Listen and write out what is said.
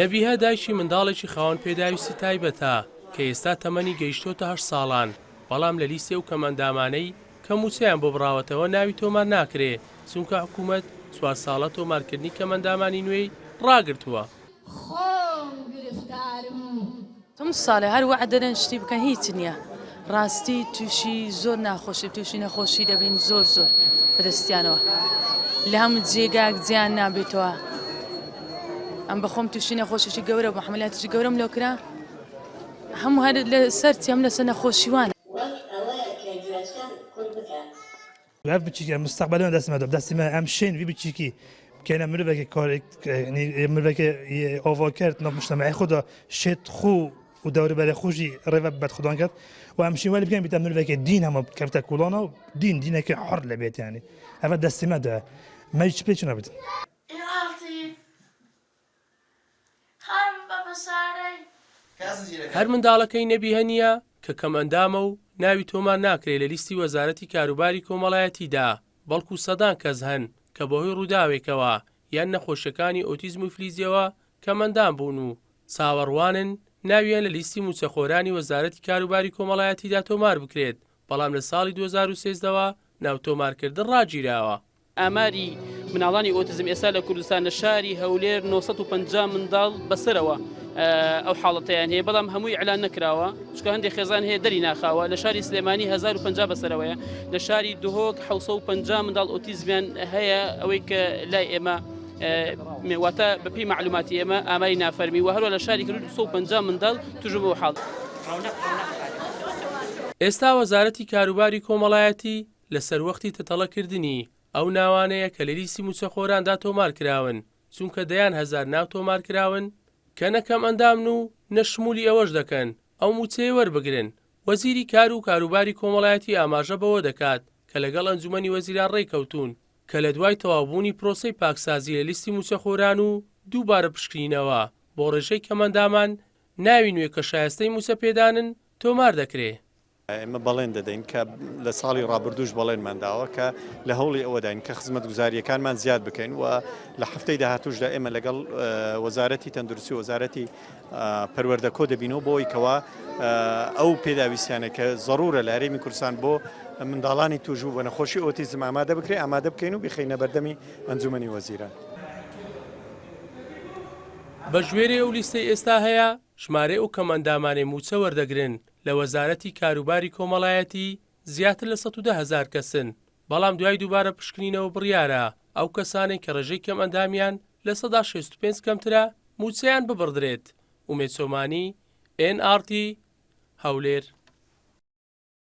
نەبیهە دایکی منداڵێکی خاوەن پێداویستی تایبەتە کە ئێستا تەمەنی گەیشتۆتە هەشت ساڵان، بەڵام لە لیستی ئەو کەمئەندامانەی کە مووچەیان بۆ بڕاوەتەوە ناوی تۆمار ناکرێ، چونکە حکوومەت چوار ساڵە تۆمارکردنی کەمئەندامانی نوێی ڕاگرتووە. خۆم گرفتارم. هەموو ساڵێ هەر وەعد دەدەن شتی بکەن هیچ نییە ڕاستی تووشی زۆر ناخۆشی تووشی نەخۆشی دەبین زۆر زۆر بەدەستیانەوە لە هەموو جێگاک جیان نابێتەوە ئەم بەخۆم تووشی نەخۆشیی گەورە بوو حملاتیی گەورەم لۆ کرا هەموو هەر لەسەر چیم لەسەر نەخۆشیوانە. وەک ئەوەیە کە گوێچکەم کون بکات. Ev biçîkî em mustaqbelê me destê me de destê me em şên vî biçîkî bikêne mirovekê karê yanî mirovekê avaker nav mujtemeyê xwe de şêt xwe û dewrûberê xwe jî rêve bibet xudan ket û em şên welê bikin bîte mirovekê dîn hema kevte kolana û dîn dînekê hur lê bêt yanî ev destê me de me jî çi pê çi nabîtin. هەر منداڵەکەی نەبیهە نییە کە کەمئەندامە و ناوی تۆمار ناکرێ لە لیستی وەزارەتی کاروباری کۆمەڵایەتیدا، بەڵکو سەدان کەس هەن کە بەهۆی ڕووداوێکەوە یان نەخۆشیەکانی ئۆتیزم و ئیفلیجیەوە کەمئەندام بوون و چاوەڕوانن ناویان لە لیستی مووچەخۆرانی وەزارەتی کاروباری کۆمەڵایەتیدا تۆمار بکرێت، بەڵام لە ساڵی 2013 ەوە ناو تۆمارکردن ڕاگیراوە. ئاماری مناڵانی ئۆتیزم ئێستا لە کوردستان لە شاری هەولێر 950 منداڵ بەسەرەوە ئەو حاڵەتەیان هەیە بەڵام هەمووی ئیعلان نەکراوە چونکە هەندێک خێزان هەیە دەری ناخاوە لە شاری سلێمانی 1050 بەسەرەوەیە لە شاری دهۆک 750 منداڵ ئۆتیزمیان هەیە ئەوەی کە لای ئێمە واتە بەپی معلوماتی ئێمە ئاماری نافەرمی و هەروە لە شاری کەرکوک 250 منداڵ تووش بەو حاڵ. ئێستا وەزارەتی کاروباری کۆمەڵایەتی لە سەروەختی تەتەڵەکردنی ئەو ناوانەیە کە لە لیستی مووچەخۆراندا تۆمارکراون، چونکە دەیان هەزار ناو تۆمارکراون کە نە کەمئەندامن و نە شمولی ئەوەش دەکەن ئەو مووچەیە وەربگرن. وەزیری کار و کاروباری کۆمەڵایەتی ئاماژە بەوە دەکات کە لەگەڵ ئەنجومەنی وەزیران ڕێککەوتوون کە لە دوای تەواوبوونی پرۆسەی پاکسازی لە لیستی مووچەخۆران و دووبارە پشکنینەوە بۆ ڕێژەی کەمئەندامان، ناوی نوێ کە شایستەی مووچەپێدانن تۆمار دەکرێ. ئێمە بەڵێن دەدەین کە لە ساڵی ڕابردووش بەڵێنمان داوە کە لە هەوڵی ئەوەداین کە خزمەتگوزارییەکانمان زیاد بکەین و لە هەفتەی داهاتووشدا ئێمە لەگەڵ وەزارەتی تەندروستی و وەزارەتی پەروەردە کۆ دەبینەوە بۆ ئەوەی کەوا ئەو پێداویستیانە کە زەرورە لە هەرێمی کوردستان بۆ منداڵانی تووشبوو بە نەخۆشی ئۆتیزم ئامادە بکرێ ئامادە بکەین و بیخەینە بەردەمی ئەنجومەنی وەزیران. بەگوێرەی ئەو لیستەی ئێستا هەیە، ژمارەی ئەو کەمئەندامانەی مووچە وەردەگرن لە وەزارەتی کاروباری کۆمەڵایەتی زیاتر لە 110 هەزار کەسن، بەڵام دوای دووبارە پشکنینەوە بڕیارە ئەو کەسانەی کە ڕێژەی کەمئەندامیان 65% کەمترە مووچەیان ببڕدرێت. ئومێد چۆمانی، ئێن ئاڕ تی، هەولێر.